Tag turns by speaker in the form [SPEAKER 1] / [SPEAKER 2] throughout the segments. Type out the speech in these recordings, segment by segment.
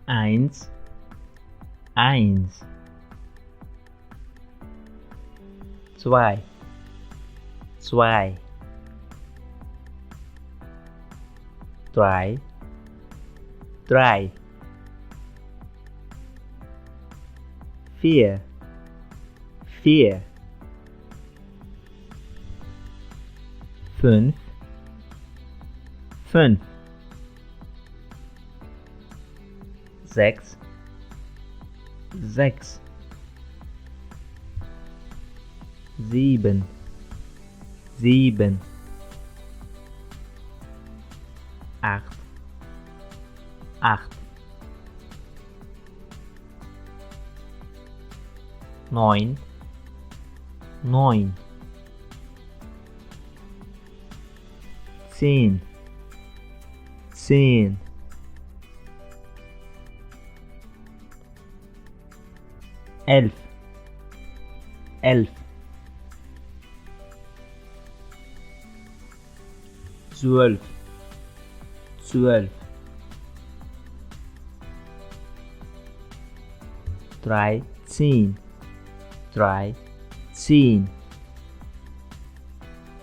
[SPEAKER 1] Eins, eins. Zwei, zwei. Drei, drei. Vier, vier. Fünf, fünf. Sechs, sechs. Sieben, sieben. Acht, acht. Neun, neun. Zehn, zehn. Elf, elf. Zwölf, zwölf. Dreizehn, dreizehn.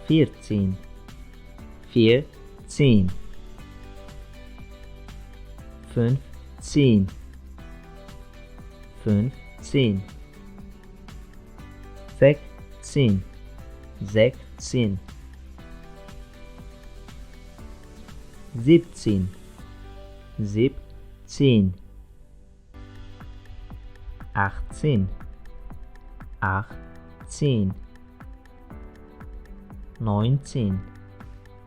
[SPEAKER 1] Vierzehn, vierzehn. Fünfzehn, fünfzehn. Sechzehn, sechzehn. Siebzehn, siebzehn. Achtzehn, achtzehn. Neunzehn,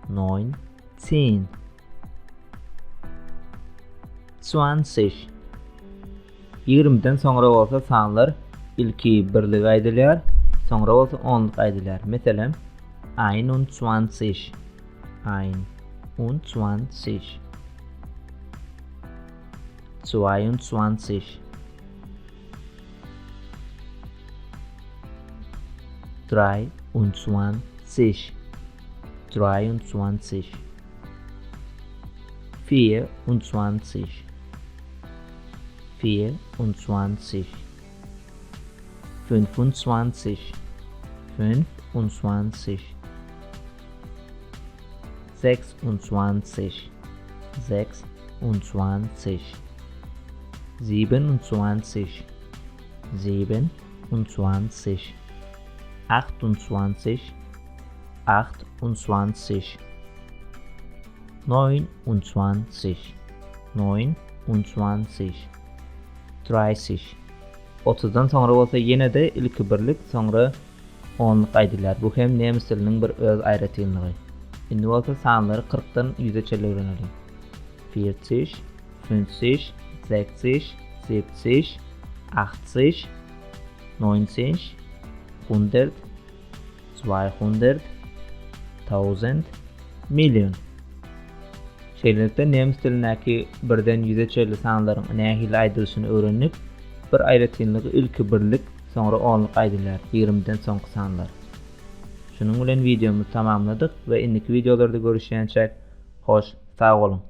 [SPEAKER 1] neunzehn. Zwanzig.
[SPEAKER 2] Ýigrimiden soňra bolsa sanlar ilki birlik aýdylýar, soňra bolsa onluk aýdylýar. Meselem, einundzwanzig, einundzwanzig, zweiundzwanzig. Dreiundzwanzig, dreiundzwanzig, vierundzwanzig, vierundzwanzig, fünfundzwanzig, fünfundzwanzig, sechsundzwanzig, sechsundzwanzig, siebenundzwanzig, siebenundzwanzig, achtundzwanzig, achtundzwanzig, neunundzwanzig, neunundzwanzig, dreißig.
[SPEAKER 1] Otuzdan soňra bolsa ýene-de ilki birlik, soňra onluk aýdylýar. Bu hem nemes diliniň bir öz aýratynlygy. Indi bolsa sanlary kyrkdan ýüze çenli öwreneliň. Vierzig, fünfzig, sechzig, siebzig, achtzig, neunzig, hundert, zweihundert, tausend, million. Şeýlelikde, nemes dilindäki birden ýüze çenli sanlaryň nähili aýdylyşyny öwrendik. Bir aýratynlygy ilki birlik, soňra onluk aýdylýar, ýigrimiden soňky sanlar. Şunuň bilen wideomyzy tamamladyk we indiki wideolarda görüşýänçäk, hoş sag boluň!